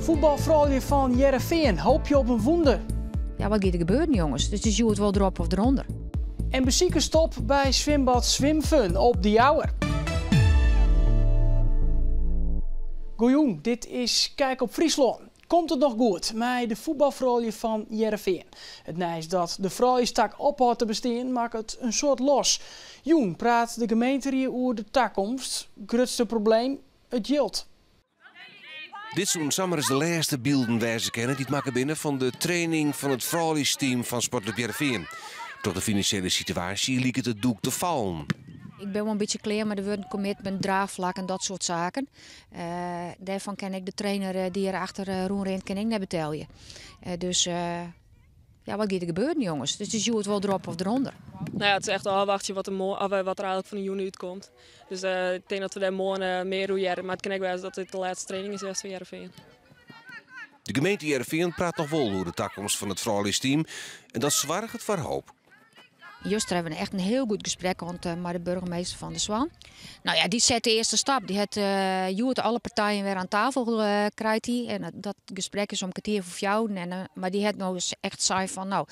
Fuotbalfroulju fan Hearrenfean hoopje op in wûnder. Ja, wat giet der gebeuren, jonges? Dus it is hjoed wol derop of derûnder. En besikerstop by swimbad Swimfun op De Jouwer. Goejûn, dit is Kijk op Fryslân. Komt it noch goed mei de fuotbalfroulju fan Hearrenfean? It nijs dat de frouljustak ophâldt te bestean makket in soad los. Jûn praat de gemeenterie oer de takomst. Grutste probleem, it jild. Dit soenen samar ris de lêste bylden wêze kinne dy't makke binne fan de training fan it frouljusteam fan Sportklup Hearrenfean. Troch de finansjele situaasje liket it doek te fallen. Ik bin wol in bytsje klear mei de wurden commitment, draachflak en dat soart saken. Dêrfan kin ik de trainer dy't hjir achter rûnrint kin ik net betelje. Dus ja, wat giet der gebeuren, jonges? Dus it is hjoed wol derop of derûnder. Nou ja, it is echt ôfwachtsjen wat der moarn, of wat der eigenlik fan de jûn útkomt. Dus ik tink dat we dêr moarn mear oer hearre. Mar it kin ek wêze dat dit de lêste training is west fan Hearrenfean. De gemeente Hearrenfean praat noch wol oer de takomst fan it frouljusteam en dat soarget foar hoop. Juster hawwe we echt in hiel goed gesprek hân mei de burgemeester Van der Zwan. Nou ja, dy set de earste stap. Dy hat hjoed alle partijen wer oan tafel krijt hy. En dat gesprek is om kertier foar fjouweren. En, mar dy hat no echt sein fan no,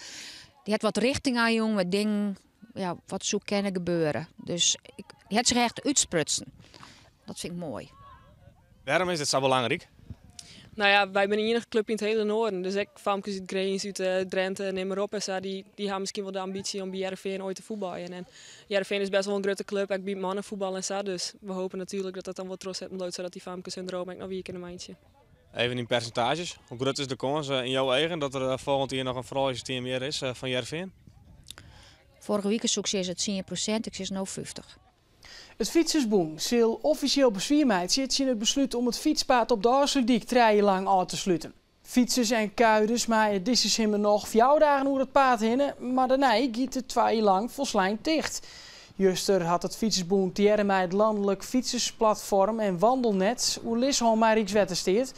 dy hat wat richting oanjûn, wat dingen, ja, wat soe kinne gebeure. Dus ik, dy hat sich echt útsprutsen. Dat fyn ik moai. Wêrom is dit sa belangryk? Nou ja, wy binne de iennige klup yn it hiele Noarden. Dus ek famkes út Grins, út Drenthe, nim mar op en sa, dy, dy ha miskien wol de ambysje om by Hearrenfean oait te fuotbaljen. En Hearrenfean is best wol in grutte klup, ek by it mannenfuotbal en sa. Dus we hopen natuerlik dat dat dan wol trochsetten bliuwt, sadat dy famkes hun droom ek noch wier kinne meitsje. Even yn persintaazjes, hoe grut is de kâns yn jo eagen dat der folgjend jier noch in frouljusteam hjir is fan Hearrenfean? Foarige wike soe ik sizze 10%, ik sis no 50. It Fytsersbûn sil offisjeel beswier meitsje tsjin it beslút om it fytspaad op de Ofslútdyk trije jier lang ôf te sluten. Fytsers en kuierders meie dizze simmer noch fjouwer dagen oer it paad hinne, mar dêrnei giet it twa jier lang folslein ticht. Juster hat it Fytsersbûn tegearre mei it lanlik fytsersplatfoarm en Wandelnet oerlis hân mei Rykswettersteat.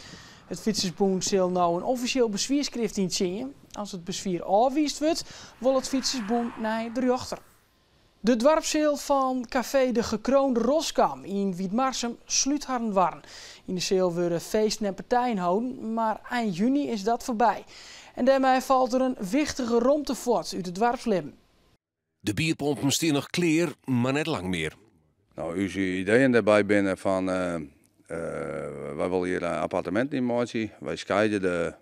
It Fytsersbûn sil no in offisjeel beswierskrift yntsjinje. As it beswier ôfwiisd wurdt, wol it Fytsersbûn nei de rjochter. De doarpsseal fan kafee De Gekroonde Roskam yn Wytmarsum slút harren doarren. Yn de seal wurde feesten en partijen holden, mar ein juny is dat foarby. En dêrmei falt der in wichtige romte fuort út it doarpslibben. De bierpompen stean noch klear, mar net lang mear. No, ús ideeën dêrby binne fan wy wolle hjir apparteminten yn meitsje. Wy skeide de,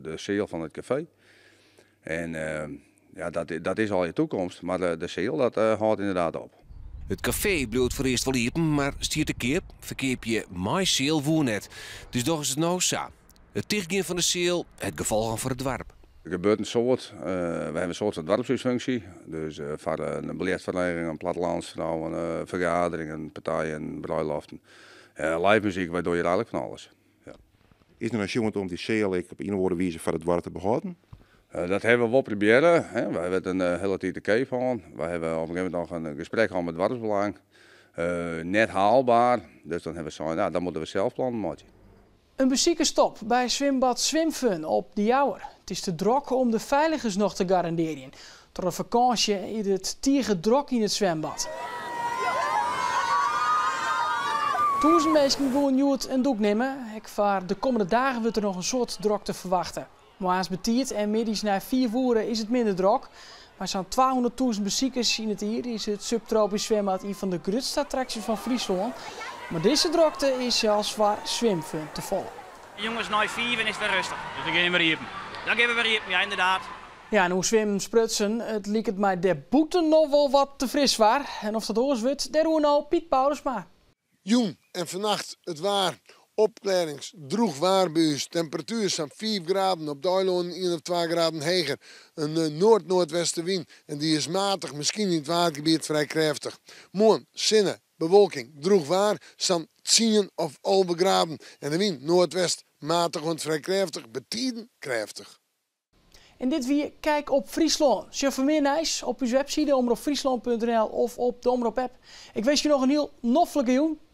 de seal fan it kafee. En ja, dat, dat is al je toekomst, mar de, de seal dat hâldt ynderdaad op. It kafee bliuwt foarearst wol iepen, mar stiet te keap. Ferkeapje mei seal woe net, dus dogge se it no sa. It tichtgean fan de seal hat gefolgen foar it doarp. Der gebeurt in soad. Wy hawwe in soad fan doarpshúsfunksje. Dus foar in biljetferleging, in plattelandsfrou, fergaderingen, partijen, bruiloften. Live muzyk, wy dogge hjir eigenlik fan alles. Ja. Is der no sjoen om dy seal ek op ien of oare wize foar it doarp te behâlden? Dat hawwe we wol probearre. Wy hawwe it in hiele tiid te keap hân. Wy hawwe op in gegeven momint noch in gesprek hân mei doarpsbelang. Net haalbaar, dus dan hawwe we sein, nou, dan moatte we sels plannen meitsje. In besikerstop by swimbad Swimfun op De Jouwer. It is te drok om de feiligens noch te garandearjen. Troch de fakânsje is it tige drok yn it swimbad. Tûzen minsken woenen hjoed in dûk nimme. Ek foar de kommende dagen wurdt der noch in soad drokte ferwachte. Moarns betiid en middeis nei fiif oere is it minder drok. Mei sa'n 200.000 besikers yn it jier is it subtropysk swimbad ien fan de grutste attraksjes fan Fryslân. Mar dizze drokte is sels foar Swimfun te folle. Jonges, nei fiven is it wer rêstich. Dus dan gean je wer iepen? Dan gean we wer iepen, ja ynderdaad. Ja, en oer swimmen sprutsen, it liket my dêr bûten noch wol wat te fris foar. En oft dat oars wurdt, dêroer no Piet Paulusma. Jûn en fannacht it waar. Opklearrings, drûch waar by ús. Temperatuer sa'n 5 graden, op de eilannen ien of twa graden heger. In noard-noardwestewyn en dy is matich, miskien yn it Waadgebiet frij krêftich. Moarn sinne, bewolking, drûch waar, sa'n tsien of 11 graden en de wyn noardwest matich oant frij krêftich, betiden krêftich. En dit wie Kijk op Fryslân. Sjoch foar mear nijs op ús webside omropfryslân.nl of op de Omrop app. Ik winskje noch in hiel noflike jûn.